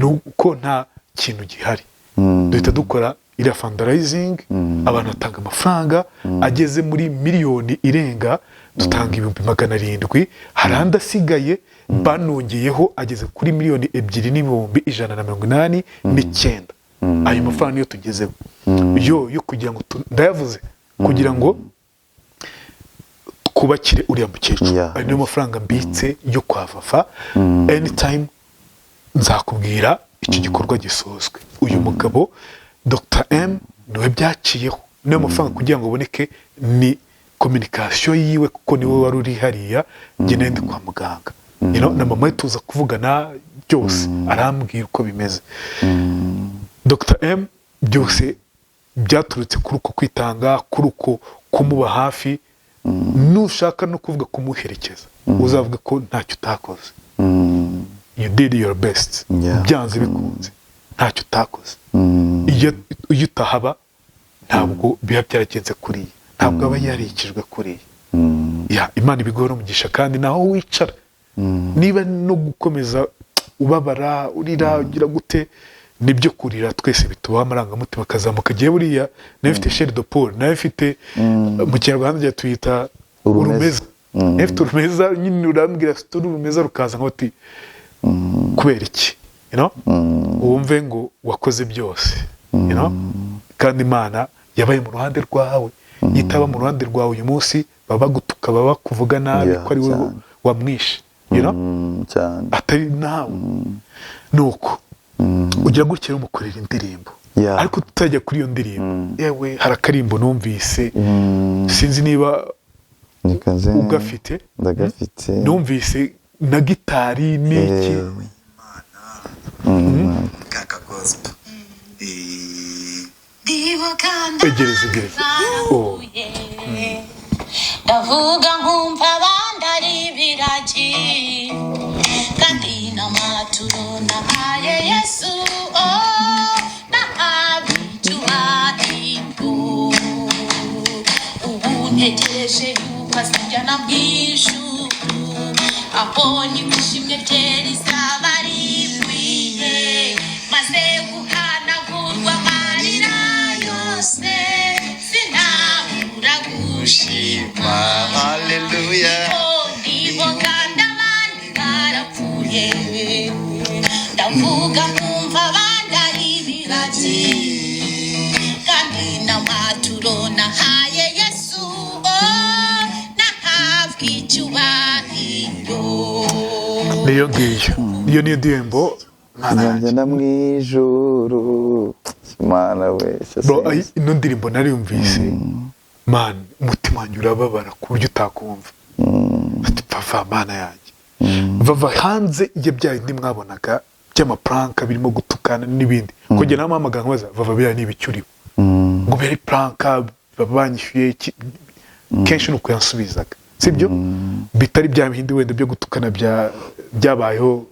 ni uko nta kintu gihari. Duhita dukora iriya fundraising, abantu batanga amafaranga ageze muri miliyoni irenga, dutanga 700,000, hari andi asigaye banongeyeho ageze kuri 2,189,000. Ayo mafaranga niyo tugezeho yo kugira ngo ndayavuze kugira ngo twubakire uriya mukecuru. Ayo niyo mafaranga mbitse yo kwa Vava. Anytime nzakubwira icyo gikorwa gisozwe. Uyu mugabo Dr M niwe byaciyeho, niyo mafaranga kugira ngo aboneke ni communication yiwe, kuko niwe wari uri hariya, njye nari ndi kwa muganga. Na mama we tuza kuvugana byose, arambwira uko bimeze. Dr M byose byaturutse kuri uko kwitanga, kuri uko kumuba hafi, nushaka no kuvuga kumuherekeza, uzavuga ko ntacyo utakoze. You did your best. Byanze bikunze ntacyo utakoze. Iyo utahaba ntabwo biba byaragenze kuriya, ntabwo aba yarikijwe kuriya. Ya Imana ibiguhora umugisha, kandi naho wicara niba no gukomeza ubabara, urira, ugira gute, nibyo kurira twese bitubaho, amarangamutima akazamuka. Igihe buriya nayo ifite chair de poule, nayo ifite, mu Kinyarwanda tuyita Urumeza. Urumeza. Nayo ifite urumeza nyine, urambwira turi urumeza rukaza nka uti: "Kubera iki?" Wumve ngo wakoze byose, kandi Imana yabaye mu ruhande rwawe. Itaba mu ruhande rwawe, uyu munsi baba bagutuka, baba bakuvuga nabi ko ari wowe wamwishe, Cyane. atari nawe. Nuko ugira gutya rero umukorera indirimbo. Ariko tutajya kuri iyo ndirimbo, yewe, hari akarimbo numvise, sinzi niba Nikaze. ugafite. Ndagafite. Numvise na gitari n'iki. Kaka gospel. Egereza, egereza. Oh. Ndavuga nkumva abandi ari ibiragi, kandi n'amaturo nahaye Yesu, oh, nahawe icyubahiro. Ubu ntegereje yuko azanjyana mu ijuru, aho ni ku ishimwe rye rizaba rikwiye, maze guhanagurwa amarira yose, sinabura gushima. Haleluya. Ndiho kandi abandi barapfuye, ndavuga nkumva abandi ari ibiragi, kandi n'amaturo nahaye Yesu, oh, nahabwa icyubahiro. Niyo ngiyo, iyo niyo ndirimbo, Mana yanjye. Njyana mu ijuru, Mana we. Bro, ino ndirimbo nariyumvise, man, umutima wanjye urababara ku buryo utakumva. Ati: "Vava, Mana yanjye." Vava hanze ya bya bindi mwabonaga by'amaprank birimo gutukana n'ibindi, kugera namuhamagara nkabaza: "Vava, biriya ni ibiki urimo?" Ngo biri prank, baba banyishyuye kenshi ni uko yansubizaga, sibyo? Bitari bya bindi wenda byo gutukana byabayeho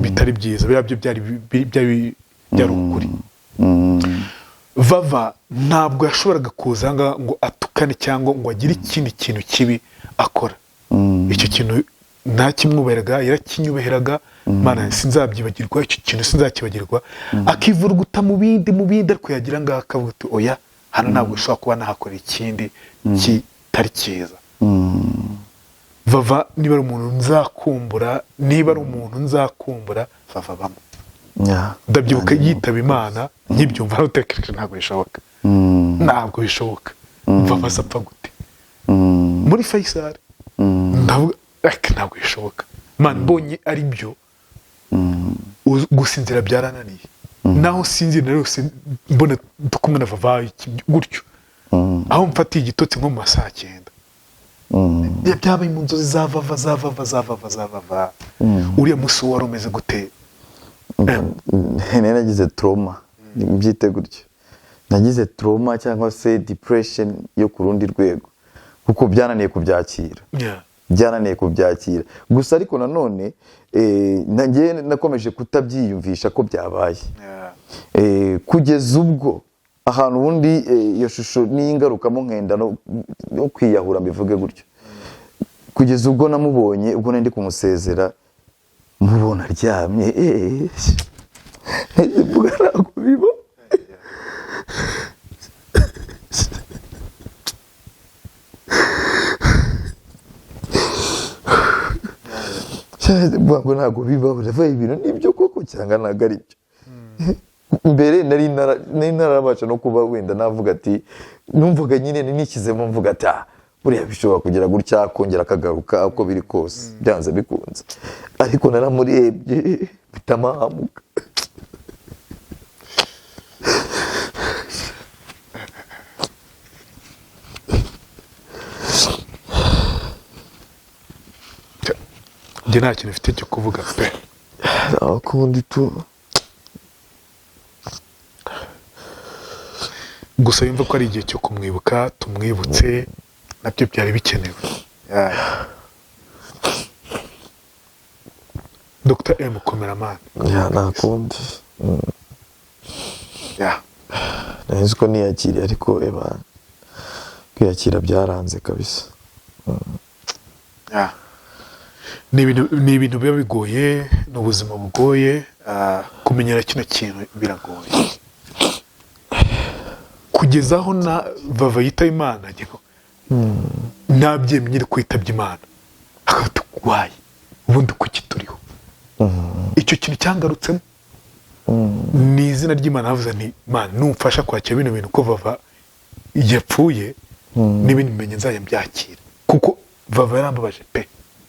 bitari byiza, biriya byo byari ukuri. Vava ntabwo yashoboraga kuza aha ngaha ngo atukane cyangwa ngo agire ikindi kintu kibi akora. Icyo kintu ntakimwubaheraga, yarakinyubaheraga. Mana, sinzabyibagirwa icyo kintu, sinzakibagirwa. Akivuruguta mu bindi, ariko yagira ngaha akavuga ati: "Oya, hano ntabwo ushobora kuba nahakora ikindi kitari cyiza." Vava niba ari umuntu nzakumbura, niba ari umuntu nzakumbura, Vava bamo. Ndabyibuka yitaba Imana, nkibyumva ntutekereje, ntabwo bishoboka, ntabwo bishoboka. Vava azapfa gute muri Faisal? Ndavuga reka, ntabwo bishoboka, man. Mbonye ari byo, gusinzira byarananiye. Naho sinzira rwose mbona ndi kumwe na Vava gutyo. Aho mfatiye igitotsi nko mu ma 9:00, byabaye mu nzozi za Vava, za Vava, za Vava, za Vava. Uriya munsi wari umeze gute? Nari nagize trauma, mbyite gutyo, nagize trauma cyangwa se depression yo ku rundi rwego, kuko byananiye kubyakira. Byananiye kubyakira gusa, ariko nanone nanjye nakomeje kutabyiyumvisha ko byabaye. Kugeza ubwo ahantu ubundi iyo shusho n'ingarukamo nkenda no kwiyahura, mbivuge gutyo, kugeza ubwo namubonye, ubwo nari ndi kumusezera, mubona aryamye, mvuga ntabwo biba. Mvuga ngo ntabwo bibaho, ndavuga ibintu nibyo koko cyangwa ntabwo ari byo. Mbere nari narabasha no kuba wenda navuga ati, numvaga nyine nishyizemo mvuga ati ah, buriya bishobora kugira gutya kongera akagaruka uko biri kose byanze bikunze, ariko naramurebye bitamahamuka. Njye nta kintu mfite cyo kuvuga pe. Akundi tu. Gusa yumva ko ari igihe cyo kumwibuka, tumwibutse, nabyo byari bikenewe. Dr M, komeramani. Ya, nta kundi. Nari nzi ko niyakiriye, ariko eba kwiyakira byaranze kabisa. Ni ibintu biba bigoye, ni ubuzima bugoye, kumenyera kino kintu biragoye. Kugeza aho na Vava yitaba Imana, nabyemye kwitabye Imana, akaba tuguhaye ubundi kuki turiho. Icyo kintu cyangarutsemo ni izina ry'Imana, navuze nti Imana numfasha kwakira bino bintu ko Vava yapfuye, n'ibindi bimenye nzajya mbyakira, kuko Vava yarambabaje pe.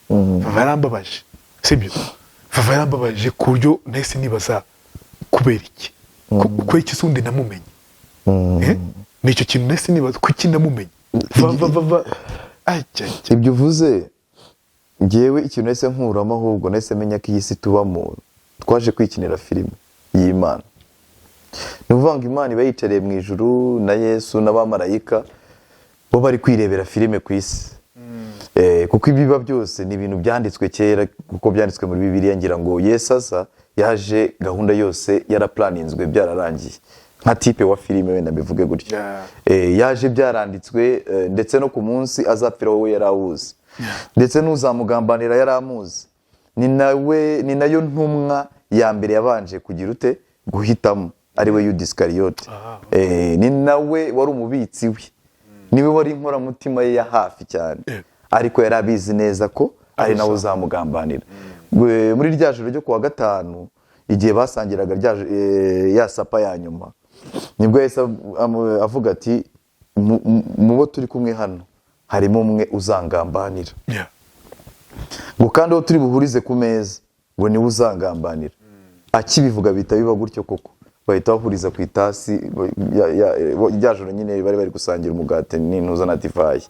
Vava yarambabaje, sibyo? Vava yarambabaje ku buryo nahise nibaza kubera iki, kubera iki undi namumenye. Ni icyo kintu nahise nibaza, kuki namumenye Vava, Vava. Ibyo uvuze ngewe ikintu nahise nkuramo, ahubwo nahise menya ko iyi si tubamo twaje kwikinira filime y'Imana. Ni ukuvuga ngo Imana iba yicariye mu ijuru na Yesu n'abamarayika, bo bari kwirebera filime ku isi. Kuko ibiba byose ni ibintu byanditswe kera, kuko byanditswe muri Bibiliya. Ngira ngo Yesu aza yaje gahunda yose yaraplaninzwe, byararangiye, nka type wa filime wenda mbivuge gutyo. Yaje byaranditswe, ndetse no ku munsi azapfira wowe yarawuzi, ndetse n'uzamugambanira yaramuzi. Ni nawe, ni nayo ntumwa ya mbere yabanje kugira ute guhitamo, ari we Yuda Isikariyote. Ni nawe wari umubitsi we, niwe wari inkoramutima ye ya hafi cyane, ariko yari abizi neza ko ari nawe uzamugambanira. Muri rya joro ryo kuwa gatanu, igihe basangiraga ya sapa ya nyuma, nibwo yahise avuga ati mu bo turi kumwe hano harimo umwe uzangambanira. Ngo kandi uwo turi buhurize ku meza ngo niwe uzangambanira. Akibivuga bihita biba gutyo koko, bahita bahuriza ku itasi rya joro nyine bari bari gusangira umugati n'intuza na divayi,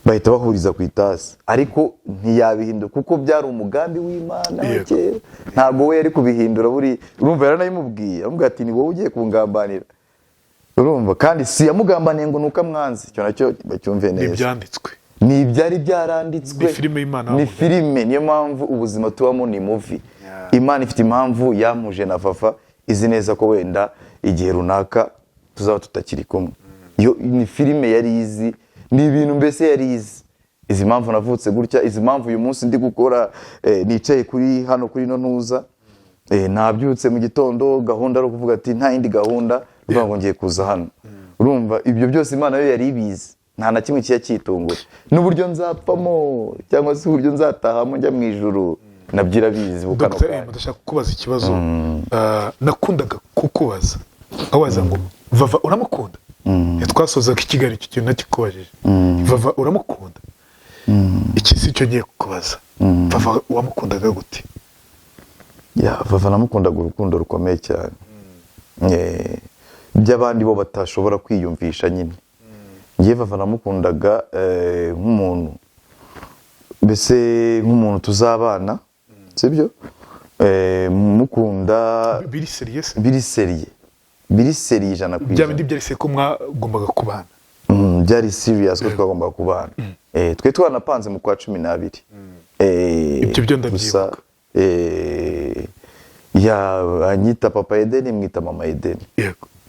bahita bahuriza ku itasi, ariko ntiyabihindura kuko byari umugambi w'Imana wa kera, ntabwo we yari kubihindura. Buri urumva yaranabimubwiye, aramubwira ati ni wowe ugiye kungambanira, urumva, kandi si yamugambaniye ngo nuko amwanze, icyo nacyo bacyumve neza. Ibyanditswe ni ibyari byaranditswe, ni filime y'Imana, ni filime. Niyo mpamvu ubuzima tubamo ni movie. Imana ifite impamvu yampuje na Vava, izi neza ko wenda igihe runaka tuzaba tutakiri kumwe. Yo ni filime yari izi, ni ibintu mbese yari izi. Izi mpamvu navutse gutya, izi mpamvu uyu munsi ndi gukora, nicaye kuri hano kuri ino ntuza, nabyutse mu gitondo, gahunda ari ukuvuga ati nta yindi gahunda, urumva ngo ngiye kuza hano. Urumva ibyo byose Imana yo yari ibizi, nta na kimwe kijya cyitungura, n'uburyo nzapfamo cyangwa se uburyo nzatahamo njya mu ijuru nabyo irabizi. Dr. M, ndashaka kukubaza ikibazo nakundaga kukubaza, nkabaza ngo Vava uramukunda? Twasozaga ikiganiro icyo kintu nakikubajije, Vava uramukunda? Iki si cyo ngiye kukubaza. Vava wamukundaga gute? Ya, Vava namukundaga urukundo rukomeye cyane, by'abandi bo batashobora kwiyumvisha nyine. Ngiye Vava namukundaga nk'umuntu, mbese nk'umuntu tuzabana, sibyo? Mukunda Biri sérieux? Biri sérieux, biri sérieux ijana ku Bya ijana. bindi byari se ko mwagombaga kubana? Byari serious ko twagombaga kubana. Twe twanapanze mu kwa 12. Ibyo byo ndabyibuka. Gusa, ya anyita papa Edeni, mwita mama Edeni.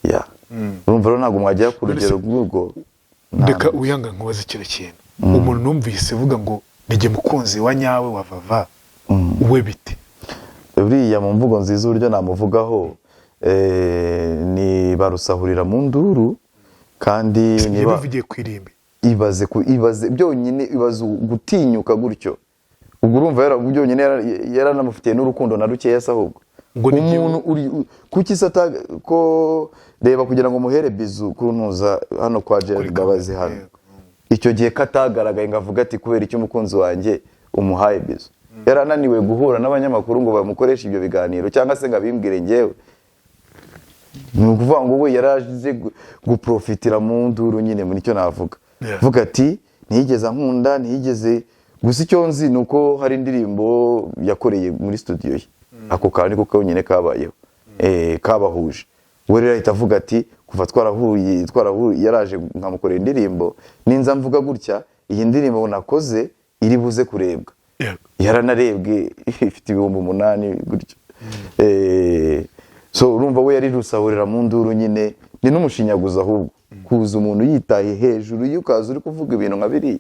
Ya, urumva rero ntabwo mwagera ku None se- rugero rw'urwo. Reka uyanga nkubaze kino kintu: umuntu numvise uvuga ngo nijye mukunzi wa nyawe wa Vava, we bite? Uriya mu mvugo nziza uburyo namuvugaho, ni barusahurira mu nduru kandi niba Yabivugiye ku irimbi. Ibaze ku ibaze byonyine, ibaze gutinyuka gutyo. Ubwo urumva byonyine yaranamufitiye n'urukundo na rukeya se ahubwo. Ngo ni Umuntu uri kuki se ko reba kugira ngo muhere bizu kuntuza hano kwa Gerard Mbabazi hano, icyo gihe katagaragaye ngo avuge ati: "Kubera icyo umukunzi wanjye umuhaye bizu?" Yarananiwe guhura n'abanyamakuru ngo bamukoreshe ibyo biganiro cyangwa se ngo abimbwire njyewe. Ni ukuvuga ngo we yaraje guprofitira mu nduru nyine, muri icyo navuga. Vuga ati ntiyigeze ankunda, ntiyigeze. Gusa icyo nzi ni uko hari indirimbo yakoreye muri studio ye. Ako kantu niko konyine kabayeho, kabahuje. We rero ahita avuga ati kuva twarahuye, yaraje nkamukorera indirimbo, ninza mvuga gutya, iyi ndirimbo nakoze iri buze kurebwa. Yaranarebwe, ifite 8000 gutyo. So urumva we yari rusahurira mu nduru nyine, ni n'umushinyaguzi ahubwo kuza umuntu yitaye hejuru iyo ukaza uri kuvuga ibintu nka biriya.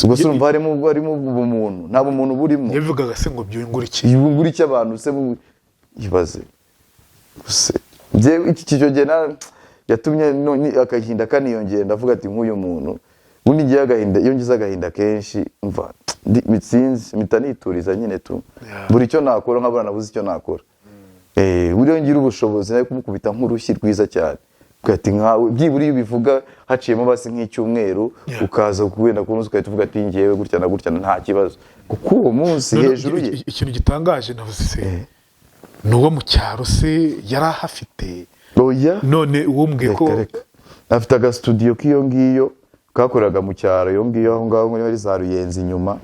Ubwo se urumva harimo ubumuntu? Nta bumuntu burimo. Yabivugaga se ngo byungure iki? Yungura icyo abantu se ibaze gusa. Njyewe iki icyo gihe yatumye agahinda kaniyongera. Ndavuga ati nk'uyu muntu ubundi ngiye agahinda, iyo ngize agahinda kenshi mva sinzi, mpita nituriza nyine tu. Buri icyo nakora nkabura, nabuze icyo nakora. Buriya ngira ubushobozi nari kumukubita nk'urushyi rwiza cyane. Ukagira ati nkawe byibura iyo ubivuga haciyemo basi nk'icyumweru, ukaza wenda ku munsi ugahita uvuga ati ngewe gutya na gutya, nta kibazo, kuko uwo munsi None hejuru ye. Ikintu gitangaje navuze se ni uwo mu cyaro se yari ahafite? Oya. None uwo mbwiye ko Reka reka, afite agasitudiyo k'iyo ngiyo kakoreraga mu cyaro iyo ngiyo, aho ngaho muri za Ruyenzi inyuma.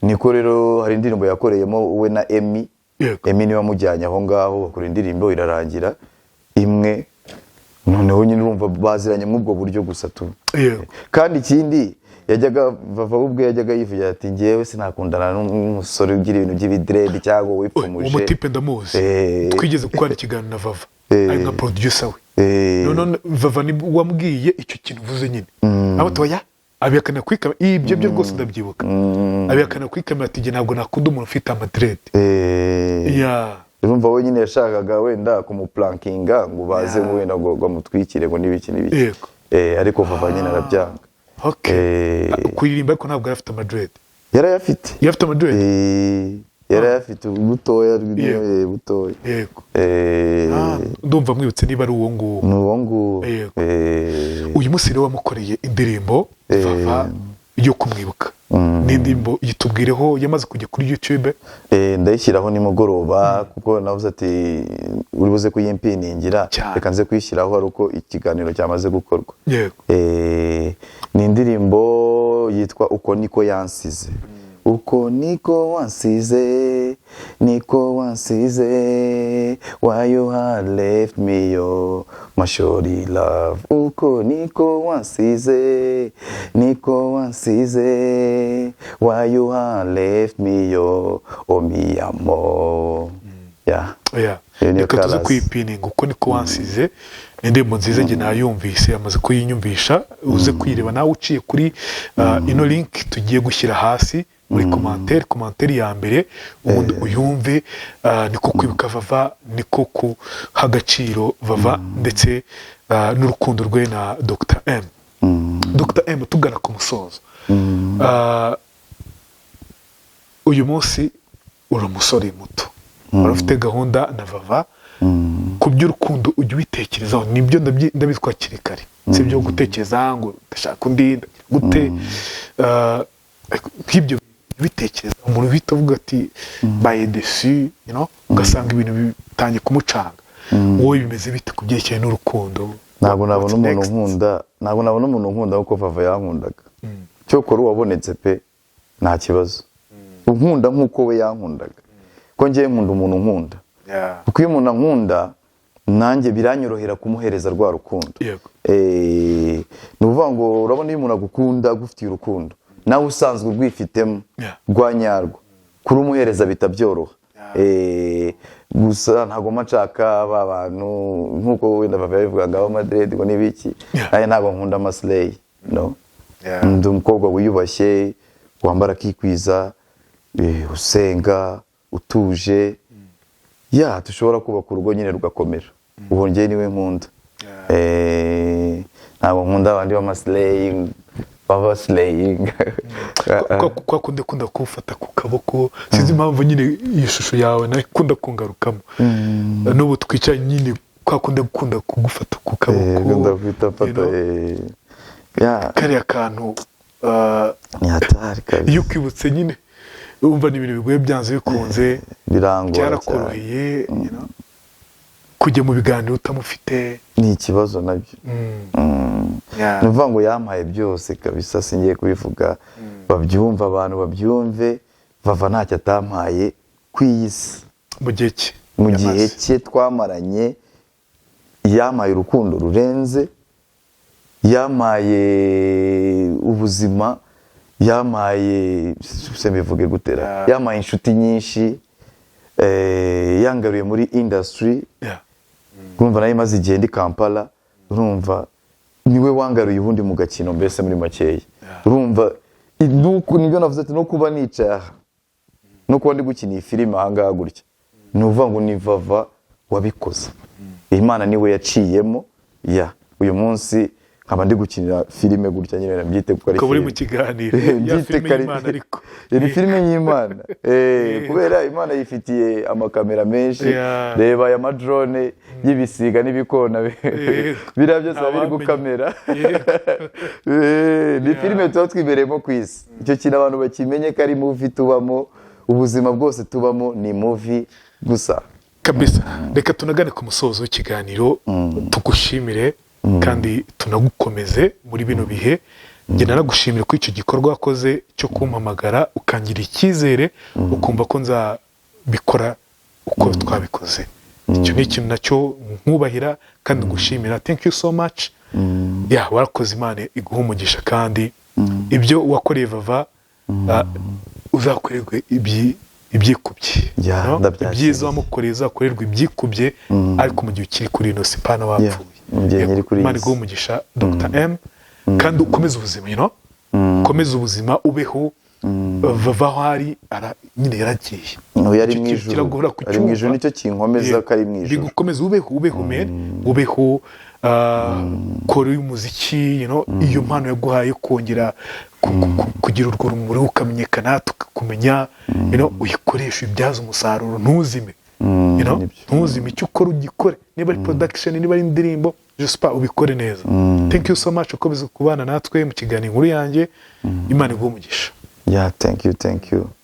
Niko rero hari indirimbo yakoreyemo we na Emi. Emi niwe wamujyanye aho ngaho, bakora indirimbo irarangira imwe. Noneho nyine urumva baziranye muri ubwo buryo gusa tu. Kandi ikindi yajyaga Vava we ubwe yajyaga yivugira ati ngewe sinakundana n'umusore ugira ibintu by'ibidiredi cyangwa wipfumuje. Uwo mutipe ndamuzi. Twigeze gukorana ikiganiro na Vava ari nka producer we. None Vava ni wambwiye icyo kintu uvuze nyine, abo toya abihakana kuri kamera. Ibyo byo rwose ndabyibuka, abihakana kuri kamera ati njye ntabwo nakunda umuntu ufite amadirede. Ya. Urumva we nyine yashakaga wenda kumuprankinga ngo baze ngo wenda ngo amutwikire ngo n'ibiki n'ibiki. Ariko Vava nyine arabyanga. Kuririmba ariko ntabwo yari afite amadirede. Yarayafite. Yari afite amadirede. Yarayafite butoya. Butoya. Ah, ndumva mwibutse niba ari uwo nguwo. Ni uwo nguwo. Uyu munsi rero wamukoreye indirimbo Vava yo kumwibuka, ni indirimbo yitubwireho, yamaze kujya kuri YouTube? Ndayishyiraho nimugoroba kuko navuze ati uri buze kuyimpiningira. Reka nze kuyishyiraho ari uko ikiganiro cyamaze gukorwa. Ni indirimbo yitwa "Uko Niko Yansize". Uko niko wansize, niko wansize, why you had left me, yo my shorty love. Uko niko wansize, niko wansize, why you had left me, yo oh mi amor. Yeah. Iyo niyo Reka tuze chorus. kuyipininga. "Uko niko wansize" ni indirimbo nziza, njye nayumvise, amaze kuyinyumvisha. Uze kuyireba nawe uciye kuri ino link tugiye gushyira hasi muri commentaire ya mbere, ubundi uyumve. Niko kwibuka Vava, niko kuha agaciro Vava ndetse n'urukundo rwe na Dr M. Dr M, tugana ku musozo, uyu munsi uri umusore muto, wari ufite gahunda na Vava ku by'urukundo, ujya ubitekerezaho? Nibyo ndabitwa hakiri kare, si ibyo gutekereza ngo ndashaka undi, ndagira gute. Nk'ibyo bitekereza umuntu uhita avuga ati baye desu, ugasanga ibintu bitangiye kumucanga. Wowe bimeze bite ku byerekeye n'urukundo? Ntabwo nabona What's umuntu next? nkunda, ntabwo nabona umuntu nkunda nkuko Vava yankundaga. Cyokora uwabonetse pe, nta kibazo, unkunda nkuko we yankundaga, ko ngewe nkunda umuntu unkunda, kuko iyo umuntu ankunda nanjye biranyorohera kumuhereza rwa rukundo. Ni ukuvuga ngo urabona iyo umuntu agukunda, agufitiye urukundo, nawe usanzwe urwifitemo rwa nyarwo, kurumuhereza bitabyoroha. Gusa ntabwo mba nshaka ba bantu nk'uko wenda Vava yabivugaga, ab'amadreads ngo n'ibiki. Nanjye ntabwo nkunda amaslay, no. Ndi umukobwa wiyubashye, wambara akikwiza, usenga, utuje, ya dushobora kubaka urugo nyine rugakomera. Ubu njye niwe nkunda. Ntabwo nkunda abandi b'amaslay, baba slaying. Kwa kundi kunda kuwufata ku kaboko, sinzi impamvu nyine iyi shusho yawe nayo ikunda kungarukamo n'ubu twicaye nyine, kwa kundi gukunda kugufata ku kaboko. Nkunda guhita mfata. Ya. Kariya kantu Ni hatari kabisa. Iyo ukwibutse nyine urumva ni ibintu bigoye, byanze bikunze. Birangora cyane. Byarakoroheye kujya mu biganiro utamufite? Ni ikibazo nabyo. Ni ukuvuga ngo yampaye byose kabisa, singiye kubivuga, babyumve, abantu babyumve. Vava ntacyo atampaye ku iyi si. Mu gihe cye Mu gihe yamaze. cye twamaranye, yampaye urukundo rurenze, yampaye ubuzima, yampaye, se mbivuge gutera, yampaye inshuti nyinshi, yangaruye muri industry. Urumva nayo imaze igihe ndi Kampala, urumva niwe wangaruye ubundi mu gakino, mbese muri makeya. Urumva nibyo navuze ati no kuba nicaye aha, no kuba ndi gukina iyi filime aha ngaha gutya, ni ukuvuga ngo ni Vava wabikoze. Imana niwe yaciyemo, ya uyu munsi nkaba ndi gukinira filime gutya nyine, nabyite ko ari Ukaba uri mu filime. kiganiro ya Mbyite filime ko ari y'Imana ariko. Ni filime y'Imana. Kubera Imana yifitiye amakamera menshi. Reba aya madrone y'ibisiga n'ibikona, biriya byose biba biri Ntawamenya. gukamera. Ni filime tuba twibereyemo ku isi. Icyo kintu abantu bakimenye ko ari movie tubamo, ubuzima bwose tubamo ni movie gusa. Kabisa. Reka tunagane ku musozo w'ikiganiro, tugushimire kandi tunagukomeze muri bino bihe. Njye nanagushimire ko icyo gikorwa wakoze cyo kumpamagara, ukangira icyizere, ukumva ko nzabikora uko twabikoze. Icyo ni ikintu nacyo nkubahira kandi ngushimira. Thank you so much. Ya, warakoze, Imana iguha umugisha, kandi ibyo wakoreye Vava, uzakorerwe ibyikubye. Ya, No? ndabyakiriye. Ibyiza wamukoreye uzakorerwa ibyikubye, ariko mu gihe ukiri kuri ino si, pana wapfuye. Mu gihe nkiri kuri iyi Imana si. iguhe umugisha, Dr M, kandi ukomeze ubuzima, ukomeze ubuzima, ubeho. Vava aho ari nyine yaragiye. Uyu ari Icyo mu kintu ijuru. kiragora Ari mu ijuru, kucyumva. nicyo kinkomeza ko ari mu ijuru. Bigukomeza, ubeho, ubeho men, ubeho, kora umuziki, iyo mpano yaguhaye kongera kugira urwo rumuri, ukamenyekana, tukakumenya, uyikoreshe, uyibyaze umusaruro, ntuzime. Nibyo. Ntuzime. Icyo ukora ugikore, niba ari production, niba ari indirimbo, je sais pas, ubikore neza. Thank you so much. Ukomeze kubana natwe mu kiganiro Inkuru Yanjye. Imana iguhe umugisha. Yeah, thank you, thank you.